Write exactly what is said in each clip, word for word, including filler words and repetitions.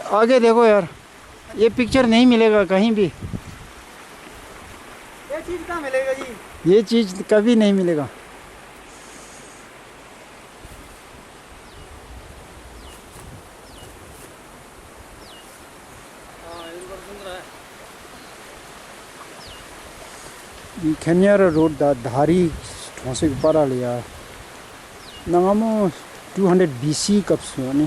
आगे देखो यार, ये पिक्चर नहीं मिलेगा कहीं भी। ये चीज कहाँ मिलेगा जी? ये चीज कभी नहीं मिलेगा। ཁེ་ཉ་ར་རོཌ་དང་དྷ་རི་གྲོང་གསེབ་ཀྱི་བར་ལ་ཡ། གནའ་སྔ་མོ་two hundred B C སྐབས་སུ་ནི་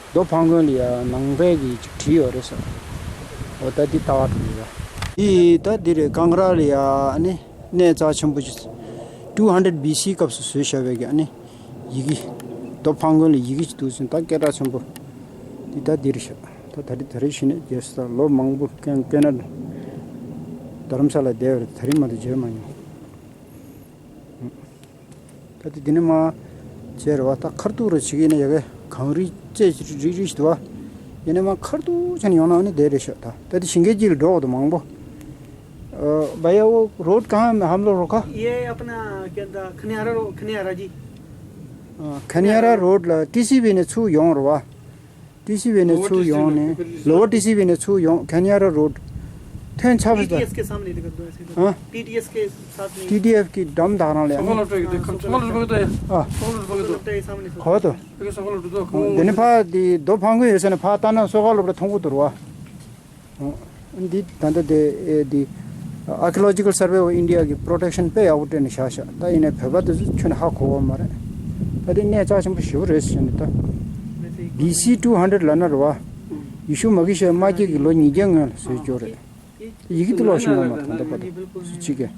རྡོ་ཕང་གོན་ལ་ཡ་ནང་པའི་གི་ཅིག་བྲིས་ཡོད་རེད་ཟེར། འོ་ད་འདི་ལྟ་བ་དྲུག་ཡོད། འདི་ད་འདི་རེད། ཀང་ར་ལ་ཡ་ནི་གནས་རྩ་ཆེན་པོ་ཅིག་two hundred B C སྐབས་སུ་བཟོས་བཞག་པའི་གི་ཨ་ནི་ཡི་གེ། རྡོ་ཕང་གོན་ལ་ཡི་གེ་ཅིག་འདུག་ཟིན། ད་སྐད་གྲགས་ཆེན་པོ་འདི་ད་འདི་རེད་ཤག་ད་ད་རེས་ད་རེས་གཞི་ནས་རྒྱལ་ས་ལོ་མང་པོ་ཀན་ཀན་ན་རྡ་རམ་ས་ལ་བསྡད་ཡོད་རེད། ད་རེས་མ་གཏོགས་མཇལ་མ་མྱོང་། ད་དེ་དེ་ནས་མ་བྱས་རེད་བ། ད་ཁར་ཐུག་རུ་བྱེད་ཀྱི་ཡིན་ན་ཡ་གི་གངས་རི་བཅས་རིག་རིག་རིག་ཞིག་འདུག་བ། ཡིན་ནས་མ་ཁར་ཐུག་ཆ་ནས་ཡོང་ན་ཨ་ནི་བསྡད་རེད་ཤག་ད་ད་དེ་ཞིང་ཁའི་དཀྱིལ་འགྲོ་འོ་དུ་མང་པོ། अ, भैया, वो रोड कहाँ है, हम लोग रोका? ये अपना क्या था, खनियारा रो-, खनियारा जी। अ, खनियारा रोड ལ་ཊི་སི་བི་ནས་ཚུར་ཡོང་རེད་བ། ཊི་སི་བི་ནས་ཚུར་ཡོང་ནས། lower T C we ནས་ཚུར་ཡོང་། ཁེ་ཉ་ར་རོཌ། ཐོན་ཆ་བ། T T S के सामने दिखा दो ऐसे। हाँ? टी टी एस के साथ में। ཊི་ཊི་ཨེཕ་གི་འགྲམ་དག་རང་ལ་ཡ། हाँ, सोको लोग तो एक देखो, सोको लोग तो ये। हाँ। सोको लोग तो ये। འདི་ནི་ཕ་དེ་རྡོ་ཕང་གོན་ཡོད་ས་ནས་ཕ་ལྟ་ན་སོ་ཁ་ལོབ་ར་མཐོང་གི་འདུག་ར་བ། འདི་ད་ལྟ་དེ་ཨེ་དེ་Archaeological Survey of India གི་པྲོ་ཊེག་ཤན་དཔེ་ཡག་པོ་སྤྲད་ནས་བཞག་ཤག་ད་ཡིན་ནའི་བོད་པ་དེ་ཚོ་ཁྱོན་ནས་ཧ་གོ་བ་མ་རེད། ད་དེ་གནས་རྩ་ཆེན་པོ་ཞེ་པོ་རེད་ཟེར་ནས་ད། བི་སི་two hundred ལབ་ན་རེད་བ། ཡེ་ཤུ་མ་གི་ཤེས་མ་སྐྱེས་ཀྱི་ལོ་ཉིས་བརྒྱ་སྔོན་ལ་བཟོས་ཀྱོ་རེད། ཡི་གེ་དེ་ལོག་ཤེས་ན་མ་ཐོན་ད་པ་དེ་སུ་གཅིག་གི།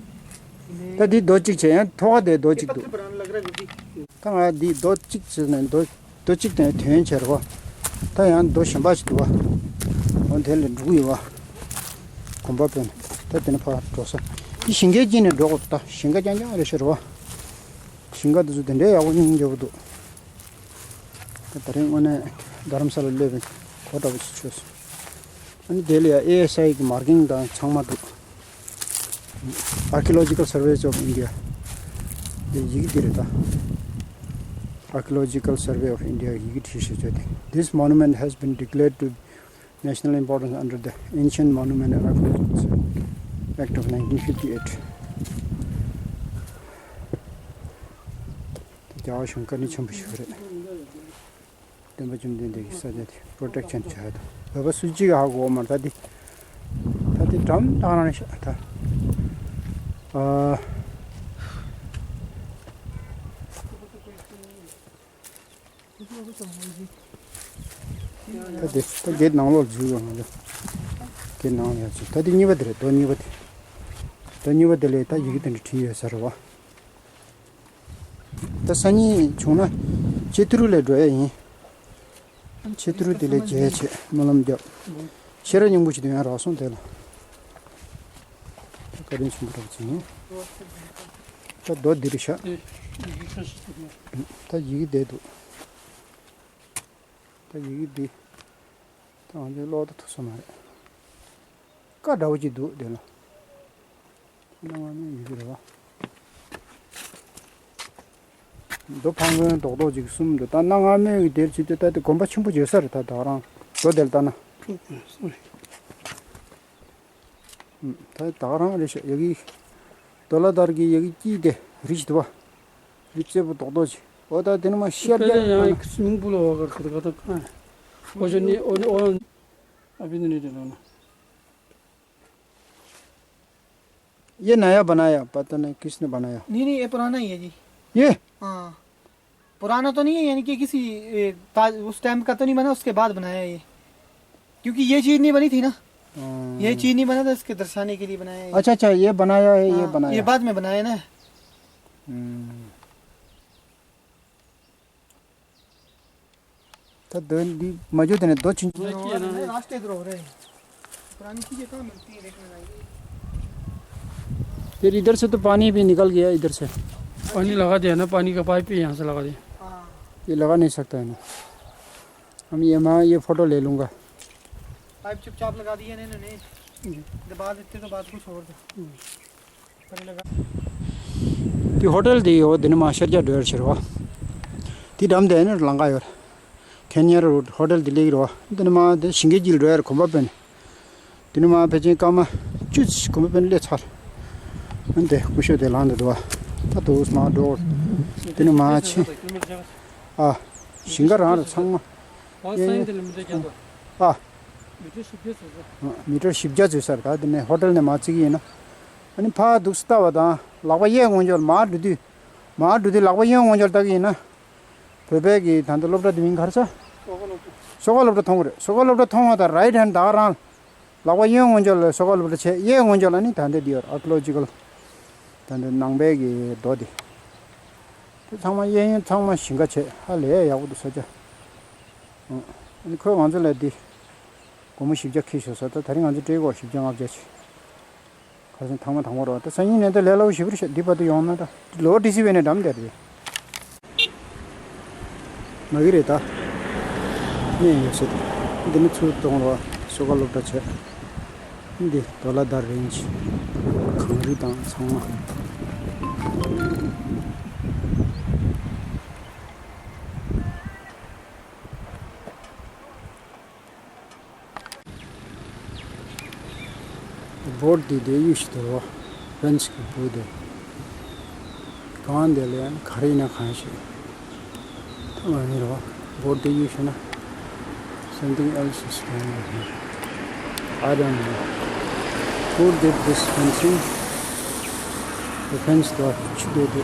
ད་འདི་རྡོ་གཅིག་བྱས། ཡང་ཐོག་ཁ་དེ་རྡོ་གཅིག་འདུག་ད་ང་འདི་རྡོ་གཅིག་བྱས་ནས་རྡོ་རྡོ་གཅིག་དེ་དོན་བྱས་རེད་བ། ད་ཡང་རྡོ་གཞན་པ་ཞིག་འདུག་བ། འོ་དེ་ལས་འགྲོ་གི་ཡོད་བ། གོམ་པ་སྤོས་ནས་ད་དེ་ནས་ཕར་འགྲོ་ས། འདི་ཞིང་ཁའི་དཀྱིལ་ནས་འགྲོ་དགོས། ད་ཞིང་ཁ་རྐྱང་རྐྱང་རེད་ཤག་རེད་བ། ཞིང་ཁ་དེ་ཚོ་དེ་འདྲའི་ཡག་པོ་སྙིང་རྗེ་པོ་འདུག་ད་ད་རིང་དངོས་གནས་རྡ་རམ་ས་ལ་སླེབས་པའི་གོ་འདྲ་པོ་ཞིག་ཆོད་སོང་། ཨ་ནི་དེ་ལ་ཡ་ཨེ་ཨེས་ཨའི་གི་མར་ཀིང་དང་ཚང་མ་འདུག Archaeological Surveys of India དེ་ཡི་གེ་འདི་རེད་ད། Archaeological Survey of India ཡི་གེ་བྲིས་ཤེས་བྱ་དེ། This monument has been declared to national importance under the Ancient Monument and Archaeological Act of nineteen fifty-eight. དེ་རྒྱལ་བ་གཞུང་བཀའ་དྲིན་ཆེན་པོ་ཞིག་རེད། སྟོན་པ་བཅོམ་ལྡན་འདས་ཀྱི་ས་ཆ་དེ་པྲོ་ཊེག་ཤན་བྱ་དང་། བོད་པ་སུ་གཅིག་གིས་ཧ་གོ་མ་རེད། ད་དེ་ད་དེ་འགྲམ་དག་རང་རེད་ཤག་ད། ཨ། ད་དེ་ད་གེད་ནང་ལོགས་འཛུལ་བ་མ་རེད། གེད་ནང་ལ་ཡར་འཛུལ། ད་དེ་གཉིས་པ་དེ་རེད། རྡོ་གཉིས་པ་དེ། རྡོ་གཉིས་པ་དེ་ལས་ད་ཡི་གེ་དེ་འདྲ་བྲིས་ཡོད་ས་རེད་བ། ད་སང་ཉིན་བྱུང་ན་ཆེ་ཐུ་རུ་ལ་འགྲོ་ཡ་ཡིན། ཆེ་ཐུ་རུ་དེ་ལས་མཇལ་བྱེད་སྨོན་ལམ་རྒྱབ། ཤེས་རབ་སྙིང་པོ་ཞིག་དེ་ཡང་རག་སོང་དེ་ལ། ད་བཀའ་དྲིན་ཆེན་པོ་རག་ཅིང་། ད་རྡོ་འདི་རེད་ཤག་ད་ཡི་གེ་བསྡད་འདུག་ད་ཡི་གེ་འདི། ད་ང་ཚོའི་ཀློག་ད་ཐུབ་ས་མ་རེད། ཀ་འདྲ་བོ་ཅིག་འདུག་དེ་ལ། གནའ་སྔ་མོའི་ཡི་གེ་རེད་བ། རྡོ་ཕང་གོན་རྡོག་རྡོག་ཅིག་གསུམ་འདུག་ད་གནའ་སྔ་མོའི་གི་དེར་ཚུད་དུས་ད་དེ་དགོན་པ་ཆེན་པོ་བརྗོད་ས་རེད། ད་ད་ག་རང་རྡོ་དེར་ལྟ་ན། ད་ད་ག་རང་རེད་ཤག་ཡ་གི་རྡོ་ལ་དར་གི་ཡ་གི་དཀྱིལ་དེ་རི་ཞིག་འདུག་བ། རི་རྩེ་པོ་རྡོག་རྡོག་ཅིག་འོ་ད་དེ་ནི་མ་ཤར་རྒྱག་ཡང་མིང་པོ་ལ་བ་གར་ཁུ་ད་ག་ད་ཁ། འོ་ཞོ་ནི་འོ་ནི་འོ་ཨ་བི་ནི་ནི་དེ་ལོ་ན། ये नया बनाया, पता नहीं किसने बनाया। नहीं, नहीं, ये पुराना ही है जी। ये? हाँ। पुराना तो नहीं है, यानी कि किसी, ए, ता-, उस टाइम का तो नहीं बना, उसके बाद बनाया ये। क्योंकि ये चीज़ नहीं बनी थी ना। हाँ। ये चीज़ नहीं बना था, इसके दर्शाने के लिए बनाया ये। अच्छा, अच्छा, ये बनाया है, ये हाँ, बनाया। ये बाद में बनाया ना। हम्म। ད་རྡོ་འདི་མ་འཇོག་དེ་ནས་རྡོ་ཆུང་ཆུང་། रास्ते इधर हो रहे हैं। पुरानी चीजें कहाँ मिलती है देखने लायक? फिर इधर से तो पानी भी निकल गया, इधर से। पानी लगा दिया ना, पानी का पाइप भी यहाँ से लगा दिया। हाँ। ये लगा नहीं सकता है ना। हम ये, मैं ये फोटो ले लूँगा। पाइप चुपचाप लगा दिए ना इन्होंने। हम्म। दबा देते तो बात कुछ और था। हम्म। དེ་ཧོ་ཊེལ་དེ་ཡོད། དེ་ནི་མ་ཤར་རྒྱག་འགྲོ་ཡར་ཕྱིར་བ། དེ་འགྲམ་དེ་ནི་ལམ་ཁ་ཡོད། ཁེན་ཡ་རོ་ཌི་ཧོ་ཊེལ་དེ་སླེབས་ཀྱི་རེད་བ། འདི་ནས་མར་དེ་ཞིང་ཁའི་དཀྱིལ་འགྲོ་ཡ་རེད། གོམ་པ་སྤོས་ནས། དེ་ནས་མར་ཕལ་ཆེར་སྐར་མ་བཅུ་ཙམ་གོམ་པ་སྤོས་ནས་སླེབས་ཚར། འདི་སྐུ་ཞབས་དེ་ལངས་འདུག་འདུག་བ། ད་དུས་མར་འགྲོ། དེ་ནས་མར་ཕྱིན། ཨ། ཞིང་ཁ་རང་རེད་ཚང་མ། ཨ། མི་ཊར་བཞི་བརྒྱ་ཙམ་ཡོད་ས་རེད། ད་དེ་ནས་ཧོ་ཊེལ་ནས་མར་བརྩི་གི་ཡིན་ན། ཨ་ནི་ཕར་འདུག་སེ་ལྟ་བ་དང་ལག་པ་གཡས་ངོས་ཕྱོགས་མར་འགྲོ་དུས། མར་འགྲོ་དུས་ལག་པ་གཡོན་ངོས་ཕྱོགས་ལྟ་གི་ཡིན་ན། བོད་པའི་གི་ད་ལྟ་སློབ་གྲྭ་དེ་མིང་ག་རེ་ཟེར། གསོ་དཀའ་སློབ་གྲྭ་མཐོང་གི་རེད། གསོ་དཀའ་སློབ་གྲྭ་མཐོང་བ་དང་རའིཊ་ཧེན་ཌི་ད་ག་རང་། ལག་པ་གཡོན་ངོས་ཕྱོགས་ལ་གསོ་དཀའ་སློབ་གྲྭ་བྱས། གཡས་ངོས་ཕྱོགས་ལ་ནི་ད་ལྟ་འདི་ཡོད། ཨར་ཀི་ཡོ་ལོ་ཇི་ཀལ། ད་ལྟ་ནང་པའི་གི་རྡོ་དེ། དེ་ཚང་མ་གཡས་གཡོན་ཚང་མ་ཞིང་ཁ་བྱས། ཧ་ལས་ཡག་པོ་འདུག་ས་ཆ། ཨ་ནི་ཁོས་ང་ཚོ་ལ་འདི་སྒོར་མོ་བཞི་བརྒྱ་ཁྱེར་ཤོག་ཟེར། ད་དེ་རིང་ང་ཚོ་སྤྲད་དགོས་བཞི་བརྒྱ་ལྔ་བརྒྱ་ཅིག་ཁ་སང་ཐེངས་མ་དང་པོ་རེད་བ། ད་སང་ཉིན་ནས་ད་ལས་སླ་པོ་ཞེ་པོ་རེད་ཤག་འདི་བར་དུ་ཡོང་ན་ད་ལོ་ཊི་སི་བེ་ནས་འགྲམ་དེར་རེད། མ་གི་རེད་ད། གནས་ཡོད་ས་དེ། འདི་ནི་ཚུར་གཏོང་རོགས། གསོ་དཀའ་སློབ་གྲྭ་བྱས། འདི་དོ་ལ་དར་རེན་ཇི། གངས་རི་དང་ཚང་མ། བོཊ་འདི་དེ་གཡུག་ཤི་དེ་རོ། ཕེན་སི་གི་བུ་དེ། གང་དེ་ལ་ཡང་ག་རེ་ཡིན་ན་གང་ཞིག་ད་མ་ཡིན་རོ། བོཊ་འདི་གཡུག་ཤི་ན། Something else is going on here. I don't know. Who did this fencing? The fence got chudede.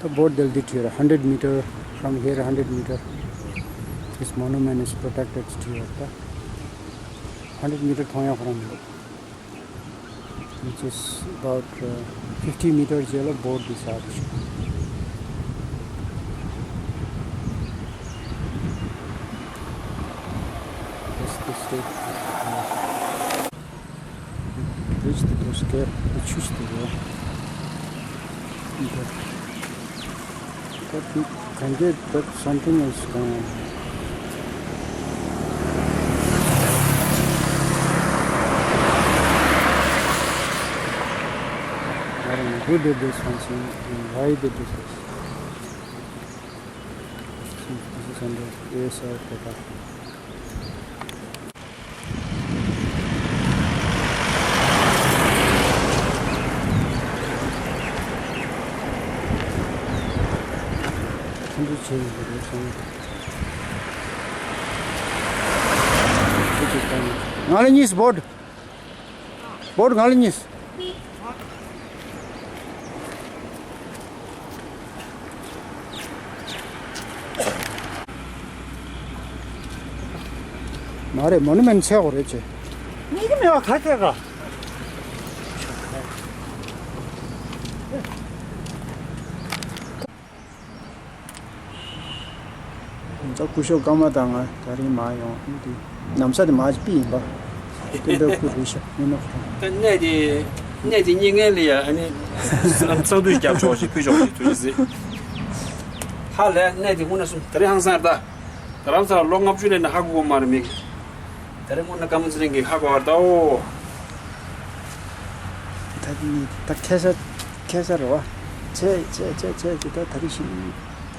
The board del ditira, hundred meter from here, hundred meter. This monument is protected here. Hundred meter thoya from here, which is about uh, fifty meters yellow board this out. This, this state. Reach the bus gate, the choose the road. But we can get that something is going on. I don't know who did this fencing and why they did this. This is under A S I quota. ང་ལ་གཉིས་བོད། བོད་ང་ལ་གཉིས། མ་རེད། མོ་ནུ་མེན་ཊི་ཆེ་བོ་རེད་ཅེ། གཉིས་ཀྱི་མེད་པ་ག་ཐད་ག་ད་སྐུ་ཞབས་ཀརྨ་དང་ང་དེ་རིང་མར་ཡོང་། འདི་ནམ་ས་དེ་མར་ཅིག་པི་ཡིན་པ། དེ་འདྲ་སྐུ་རེད་ཤག་ཡིན་ནོ། ད་གནས་དེ་གནས་དེ་རྙེད་མཁན་ལ་ཡ་ཨ་ནི་གསང་འདུས་རྒྱབ་ཆོག་ཞིག་ཕུལ་ཆོག་ཞིག་ཐུགས་རྗེ་གཟིགས། ཧ་ལས་གནས་དེ་དངོས་གནས་སོང་། དེ་རིང་ཧང་སང་རེད་ད། རྡ་རམ་ས་ལ་ལོ་ལྔ་བཅུ་ལས་ནས་ཧ་གོ་གི་མ་རེད་མི། དེ་རིང་དངོས་གནས་ཀརྨ་ཚེ་རིང་གིས་ཧ་གོ་བ་རེད་ད། ཨོ། ད་ནི་ད་ཁེ་ས་ཁེ་ས་རེད་བ། ཆེ་ཆེ་ཆེ་ཆེ་ཆེ་ད་ད་རེ་ཞིག་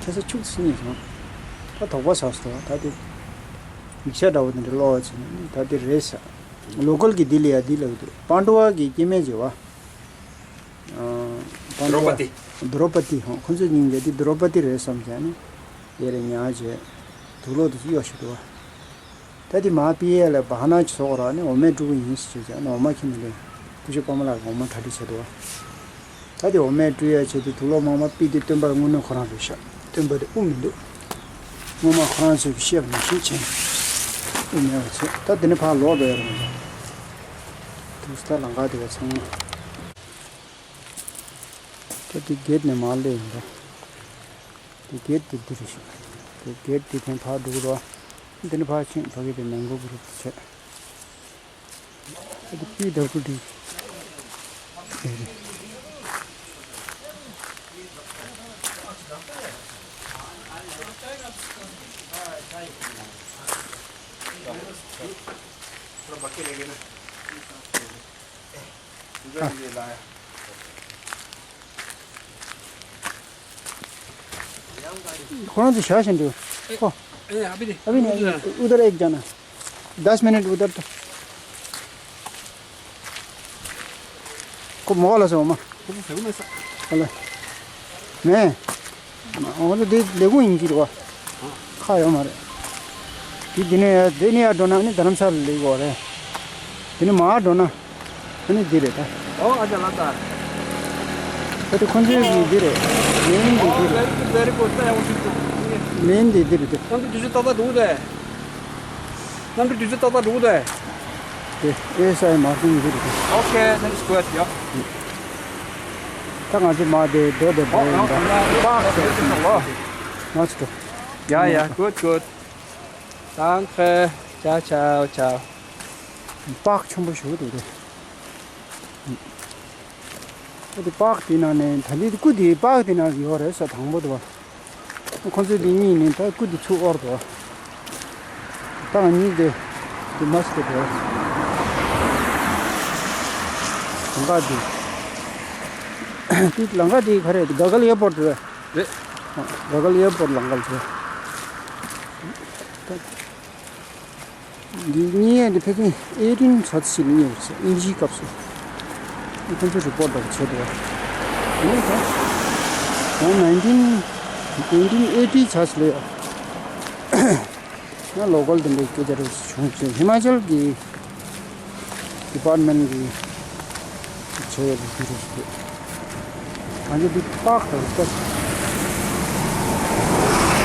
ཁེ་ས་ཆུག་ཙམ་རྙེད་སོང་། ད་དོགས་པ་ཟ་སོང་། ད་དེ་མིག་ཤེལ་འདྲ་བོ་དེ་འདྲ་ཀློག་བ་བྱས་ནས་ད་དེ་རེད་ཟེར། ལོ་ཀལ་གྱི་འདི་ལ་ཡ་འདི་ལབ་འདུག་པཱན་ཌུ་བ་གི་སྐྱེ་དམན་ཟེར་བ། པཱན་ཌུ་བ། དྲོ་པ་ཏི། དྲོ་པ་ཏི་ཧོ། ཁོ་ཚོའི་མིང་དེ་དེ་དྲོ་པ་ཏི་རེད་བསམ་བྱས་ནས་ཡར་ལ་ཉར་བྱས། དུག་ལོག་དེ་ཚོ་གཡོག་བཞག་འདུག་བ། ད་དེ་མར་པི་ཨེ་ལ་བ་ཧ་ན་ཅིག་བཟོ་དགོས་ར་ནི་འོ་མས་བཀྲུ་གི་ཡིན་ཟེར་བྱས་ནས་འོ་མ་ཁྱེར་ནས་ལེན། སྐུ་ཞབས་ཀརྨ་ལགས་འོ་མ་གྲ་སྒྲིག་བྱས་འདུག་བ། ད་དེ་འོ་མས་བཀྲུ་ཡ་བྱས་ཏེ་དུག་ལོག་མང་མང་ཕུད་དེ་སྟོན་པ་དངོས་གནས་ཁོ་རང་རེད་ཤག་སྟོན་པ་དེ་དབུ་མི་འདུག་སྔོན་མ་ཁོ་རང་ཚོས་བཤད་པ་ནང་བཞིན་བྱས་དབུ་མེད་པ་བྱས། ད་དེ་ནས་ཕར་ལོག་འགྲོ་ཡ་རེད་མ་གཏོགས། དུག་ས་ལམ་ཁ་དེ་བ་ཚང་མ། ད་དེ་གེད་ནས་མར་སླེབས་ཡིན་ད། དེ་གེད་དེ་འདི་རེད་ཤག་དེ་གེད་དེ་ཐེངས་ཕར་འགྲོ་གི་རེད་བ། འདི་ནས་ཕར་ཕྱིན་ཕ་གི་དེ་མེང་གོ་གུ་རུབ་བྱས། ཨ་དེ་པི་ཌབ་ལུ་ཌི་རེད། ཁོ་རང་ཚོ་བཞག་བཞིན་འདུག་ཁོ། ए, अभी नहीं। अभी नहीं, उधर। उधर एक जाना। दस मिनट उधर तो। ཁོ་མོ་ལ་སོང་མ། ཁོ་ཚོ་ཟེར་གི་མེད་ས། ཨ་ལ། མེ། འོ་ན་དེ་ལས་ཁུངས་ཡིན་གྱི་རེད་བ། ཁ་ཡོད་མ་རེད། དེ་དེ་ནས་ཡར་དེ་ནས་ཡར་འགྲོ་ན་ཨ་ནི་རྡ་རམ་ས་ལ་སླེབས་ཀྱི་ཡོད་རེད། དེ་ནས་མར་འགྲོ་ན་ཨ་ནི་འདི་རེད་ད། ཨོ་ཨ་ཅག་ལགས་ད། ད་དེ་ཁོང་ཚོའི་གི་འདི་རེད། མེ་ཡིན་འདི་འདི་རེད། ཨོ་very good, very good. ད་ཡག་པོ་ཞིག་འདུག་མེ་ཡིན་འདི་འདི་རེད་དེ། ཁོང་ཚོ་དུས་ཚོད་ཏག་ཏག་འདུག་དེ། གནམ་གྲུ་དུས་ཚོད་ཏག་ཏག་འགྲོ་གི་འདུག་ཨེ། དེ་ཨེ་ཨེས་ཨའི་མར་ཏིན་འདི་རེད་དེ། Okay, that is good, yeah. ད་ང་ཚོ་མར་དེ་རྡོ་དེ་འགྲོ་ཡིན་ད། ཨོ་ཨོ་ཨོ། ང་ཚོ་འགྲོ། Yeah, yeah, good, good. Danke. Ciao, ciao, ciao. པཱརྐ་ཆེན་པོ་ཞིག་འདུག་དེ། ཨ་དེ་པཱརྐ་དེ་ནང་ནས་ད་ལྟའི་སྐུ་དེ་པཱརྐ་དེ་ནང་ཡོད་རེད་ས། དང་པོ་དེ་བ། ཁོ་ཚོས་འདི་གཉིས་ནི་ད་སྐུ་འདི་ཚུར་དབོར་དོ། ད་ང་གཉིས་དེ་འདི་མ་སྐྱེ་དོ། ལམ་ཁ་འདི། འདི་ལམ་ཁ་འདི་ག་རེ་རེད། ག་གལ་ཨེར་པོར་ཊི་རེད། རེད། ག་གལ་ཨེར་པོར་ཊི་ལམ་ཁ་རེད། འདི་གཉིས་ཡས་འདི་ཕལ་ཆེར་ཨེ་ཊིན་ཚོ་ཚིག་གཉིས་ཡོད་ཚེ་དབྱིན་ཇིའི་སྐབས་སུ། ཁོང་ཚོས་རི་པོར་ཊི་འདྲ་བྱས་འདུག་བ། དེ་ནས་ད་ད་ནའིན་ཊིན་ནའིན་ཊིན་ཨེ་ཊི་ཚོ་ཚིག་ལ་ཡང་ལོ་ཀལ་དེ་འདྲའི་སྐད་ཆ་རེ་བྱུང་ཚེ་ཧི་མ་ཅལ་གྱི་ཌི་པཱར་ཊི་མེན་ཊི་གི་བྱས་ཡོད་པ་དེ་རེད་ཞུ་འདོད། ང་ཚོ་འདི་པཱརྐ་དང་སྐབས་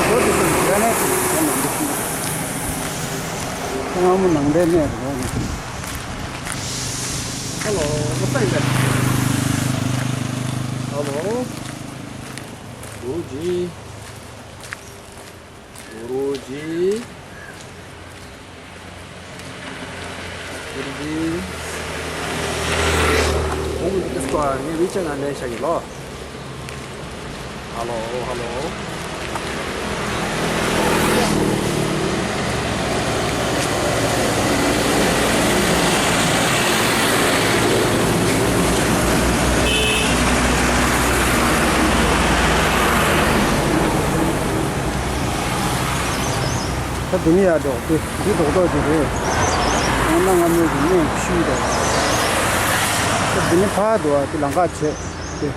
ལོ་དེ་ཚོ་རྒྱ་ནག་གི་རྒྱ་ནང་འདི་ཤིང་ཁོང་ཨ་མོ་ནང་པའི་གནས་རེད་བ། Hello, what's that? Hello. Guruji. Guruji. Guruji. ཁོང་གིས་སྐོར་ངས་ཝི་ཅེཊ་ནང་ལེན་བྱ་གི་ལོ། Hello, hello. ད་འདི་ནས་ཡར་འགྲོ་དེ་འདི་རྡོག་རྡོག་ཅིག་རེད། ཡང་ན་སྔ་མོའི་གི་གནས་ཤུལ་རེད། ད་འདི་ནས་ཕར་འགྲོ་བ་དེ་ལམ་ཁ་བྱས་དེ།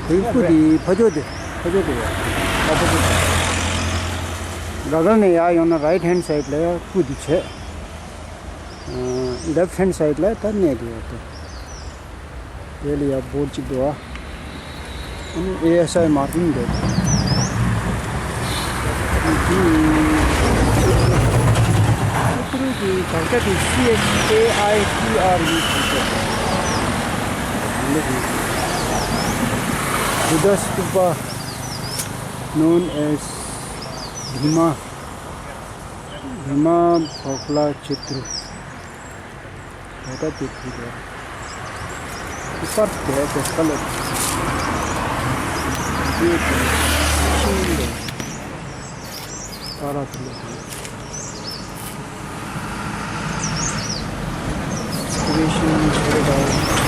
དེའི་སྐུ་དེ་ཕ་ཇོ་དེ་ཕ་ཇོ་དེ་ཡ། ཨ་ཕ་ཇོ་དེ། ག་གལ་ནས་ཡར་ཡོང་ན་རའིཊ་ཧེན་སའིཌ་ལ་ཡ་སྐུ་དེ་བྱས། ལེཕཊ་ཧེན་སའིཌ་ལ་ད་གནས་དེ་ཡོད་དེ། དེ་ལ་ཡ་བོར་ཌི་གཅིག་འདུག་ཨ། ཨ་ནི་ཨེ་ཨེས་ཨའི་མར་ཏིན་འདུག་ཨ་ནི་དེ་ཡིན། ཨ་ཁུ་རུ་གི་དག་ཆ་དེ་སི་ཨེཆ་ཨེ་ཨའི་ཊི་ཨར་ཡུ་ཟེར་ཏེ། འདི་འདྲ་ཞིག་འདུག Buddha stupa known as Bhima, Bhima Bhogla Chetra. ད་ལྟ་དེ་ཁུལ་རེད། དེ་པར་དེ་དེ་ཁ་ལ་དེ་དེ་ཤིང་རེད། ད་ར་དེ་ལ་དེ་Excavation Paradise།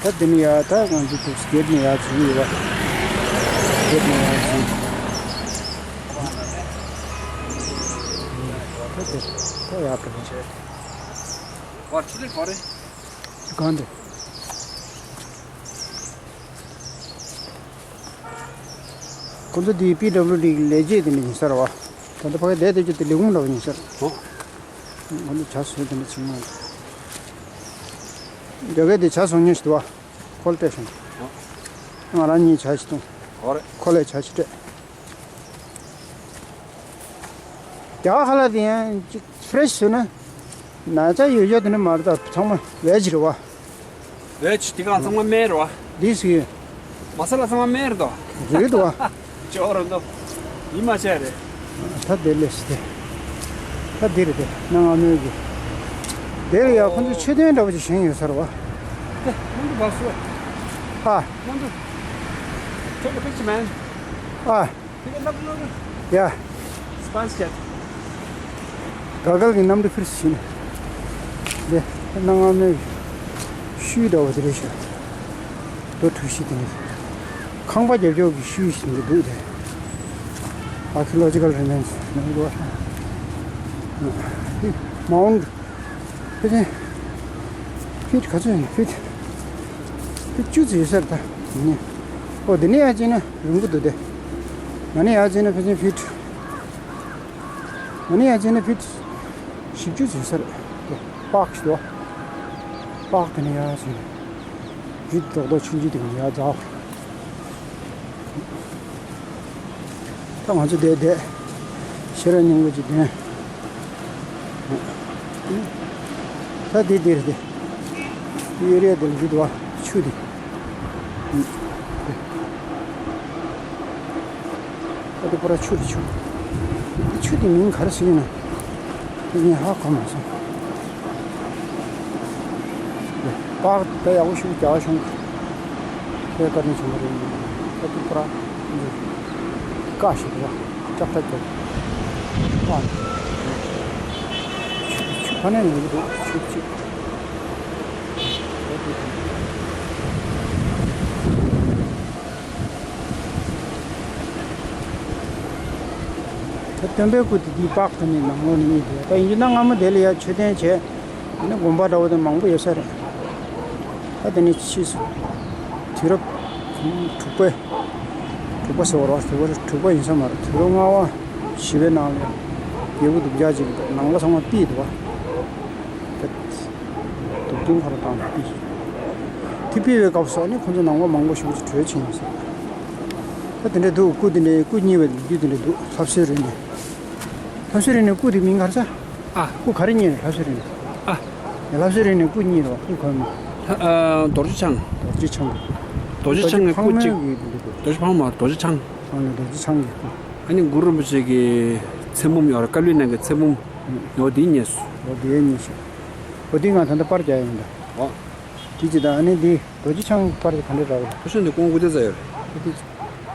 ད་དེ་ནས་ཡར་ད་ང་ཚོ་དུ་སྐེད་ནས་ཡར་འཛུལ་ཡོད་པ། སྐེད་ནས་ཡར་འཛུལ། ད་དེ་ད་ཡར་འགྲོ་བ། བར་ཆུ་ལེ་ག་རེ། གང་འདི། ཁོ་ཚོ་དེ་པི་ཌབ་ལིའུ་ཌི་གི་ལས་བྱེད་དེ་འདྲ་ཡིན་ས་རེད་བ། ད་ལྟ་ཕ་གི་བསྡད་བསྡད་རྒྱུ་དེ་ལས་ཁུངས་འདྲ་བ་ཡིན་ས་རེད། ཨོ། ང་ཚོ་ཇ་བཟོས་དེ་འདྲ་བྱུང་མ་རེད། རྒྱ་སྐད་དེ་ཇ་བཟོ་མཁན་ཞིག་འདུག་བ། ཁོ་ལ་སྤྲད་སོང་། ཨོ། ང་རང་གཉིས་ཇ་ཞིག་བཏུང་། ཨོ་རེད། ཁོ་ལ་ཇ་ཞིག་སྤྲད། རྒྱ་གར་ཁ་ལག་དེ་ཡང་ཅིག་ཕི་རེ་ཤི་བཟོས་ན། ན་ཚ་ཡོད་ཡོད་དེ་འདྲ་མ་རེད་ད། ཚང་མ་ཝེ་ཇི་རེད་བ། ཝེ་ཇི་དེ་གང་ཚང་མ་སྨན་རེད་བ། འདི་ཟེར། མ་ས་ལ་ཚང་མ་སྨན་རེད་དོ། རེད་དོ། ཅོག་རེད་དོ། ཡིན་མ་བྱས་རེད། ད་དེ་ལས་སི་དེ། ད་འདི་རེད་དེ་གནའ་སྔ་མོའི་གི། དེ་ལ་ཡ་ཁོ་ཚོ་མཆོད་རྟེན་འདྲ་པོ་ཅིག་བཞེངས་ཡོད་ས་རེད་བ། དེ་མང་དུ་བ་སུ། ཧ། མང་དུ། Take a picture, man. ཨ། Take a look, look, look. ཡ། སྤན་སི་ཅེཊ། ག་གལ་གྱི་གནམ་གྲུ་ཕིར་སི་ཕྱིན། དེ་གནའ་སྔ་མོའི་ ཤུལ་འདྲ་བོ་དེ་རེད་ཤག་རྡོ་གྲུ་བཞི་དེ་ནི་ཁང་པ་རྒྱབ་ཕྱོགས་ཀྱི་ཤུལ་ཞིག་འདུག་དེ། Archaeological remains ནང་དུ་Mount ཕེ་ཕིཊ་ག་ཚོད་ཡིན། ཕིཊ་ཕིཊ་བཅུ་ཙམ་ཡོད་ས་རེད་ད། ཨོ་དེ་ནས་ཡར་ཕྱིན་ན་རིང་པོ་འདུག་དེ། ང་ནས་ཡར་ཕྱིན་ན་ཕལ་ཆེར་ཕིཊ། ང་ནས་ཡར་ཕྱིན་ན་ཕིཊ་བཞི་བཅུ་ཙམ་ཡོད་ས་རེད། པགས་ཤིག་འདུག་པགས་དེ་ནས་ཡར་ཕྱིན་ན་རི་རྡོག་རྡོག་ཆུང་ཆུང་དེ་ག་ནས་ཡར་འཛེགས། ད་ང་ཚོ་བསྡད་བསྡད་ཤེས་རབ་སྙིང་པོ་ཅིག་འདོན། ད་དེ་དེ་རེད་དེ། དེ་ཨེ་རི་ཡ་དེ་ལ་འཇུ་དུ་བ་ཆུ་དེ། ད་དེ་པུ་ར་ཆུ་དེ་ཆུ། དེ་ཆུ་དེ་མིང་ག་རེ་ཟེར་ཡིན་ན། དེ་ངས་ཧ་གོ་མ་སོང་། པགས་ད་ཡག་པོ་ཞིག་རྒྱག་བྱུང་། དེ་བཀའ་དྲིན་ཆེན་པོ་རེད། ད་དེ་པུ་ར་ཀ་ཞིག་རེད། ལྕགས་ཐག་རྒྱབ། ཨ། ཆུ་ཆུ་ཕ་ནས་ཡོང་གི་འདུག་ཆུ་ཆུ། ད་སྟོན་པའི་སྐུ་དེ་དེའི་པགས་དེ་ནས་ནང་ལོགས་ནས་རྙེད་འདུག་ད་ཡིན་ན་སྔ་མོ་དེ་ལ་ཡ་མཆོད་རྟེན་བྱས། ཨ་ནི་དགོན་པ་འདྲ་བོ་དེ་མང་པོ་ཡོད་ས་རེད། ད་དེ་ནས་ཕྱིས་སུ་དུས་རབས་དྲུག་པའི། དྲུག་པ་ཟེར་བ་རེད་པ། དྲུག་པ་རེད། དྲུག་པ་ཡིན་ས་མ་རེད། དུས་རབས་ལྔ་པ་བཞི་པའི་ནང་ལ་རྒྱལ་པོ་སྡུག་ཅག་ཅིག་གིས་ནང་པ་ཚང་མ་ཕུད་འདུག་པ། ད་སྡུག་ཅིང་ཁོ་ར་བཏང་ནས་ཕུད། དེ་ཕུད་པའི་སྐབས་སུ་ཨ་ནི་ཁོ་ཚོ་ནང་པ་མང་པོ་ཞེ་པོ་ཅིག་བྲོས་ཕྱིན་ཡོད་ས་རེད། ད་དེ་འདྲ་འདུག་སྐུ་དེ་འདྲའི་སྐུ་རྙེད་པའི་ལོ་རྒྱུས་དེ་འདྲ་འདུག་ལྷ་བཟོའི་རི་ནས། ལྷ་བཟོའི་རི་ནས་སྐུ་དེ་མིང་ག་རེ་ཟེར། ཨ། སྐུ་ག་རེ་རྙེད་རེད་ལྷ་བཟོའི་རི་ནས། ཨ། ལྷ་བཟོའི་རི་ནས་སྐུ་རྙེད་རེད་པ། སྐུ་ག་རེ་མིང་། ཨ། རྡོ་རྗེ་འཆང་། རྡོ་རྗེ་འཆང་། རྡོ་རྗེ་འཆང་གི་སྐུ་གཅིག་རྡོ་རྗེ་འཕགས་མ། རྡོ་རྗེ་འཕགས་མ། རྡོ་རྗེ་འཆང་། ཨ་ནི་རྡོ་རྗེ་འཆང་གི་སྐུ། ཨ་ནི་གུ་རུ་རིན་པོ་ཆེ་གི་ཚེ་འབུམ་ཡོད་རེད། བཀའ་བློན་ནང་གི་ཚེ་འབུམ། ཨ། འོ་དེ་རྙེད་སོང་། འོ་དེ་རྙེད་སོང་། འོ་དེ་ང་ད་ལྟ་པར་རྒྱག་ཡོང་ད། འོ། དེ་ཅི་ད་ཨ་ནི་འདི་རྡོ་རྗེ་འཆང་གི་པར་དེ་ག་འདྲ་རག་རེད། ཁོ་ཚོ་འདི་ཀོང་ཀུ་དེ་ཟ་ཡོད་རེད།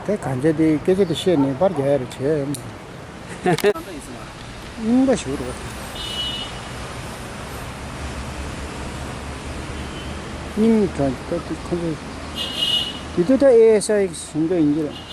དེ་གང་བྱས་དེ་སྐད་ཆ་དེ་བཤད་ནས་པར་རྒྱག་ཡ་རེད་བྱས། རྙིང་པ་ཞིག་རེད་པ། རྙིང་དྲགས་ད་དེ་ཁོ་ཚོ། དེ་དུས་ད་ཨེ་ཨེས་ཨའི་གི་ཞིང་ཁ་ཡིན་གྱི་རེད།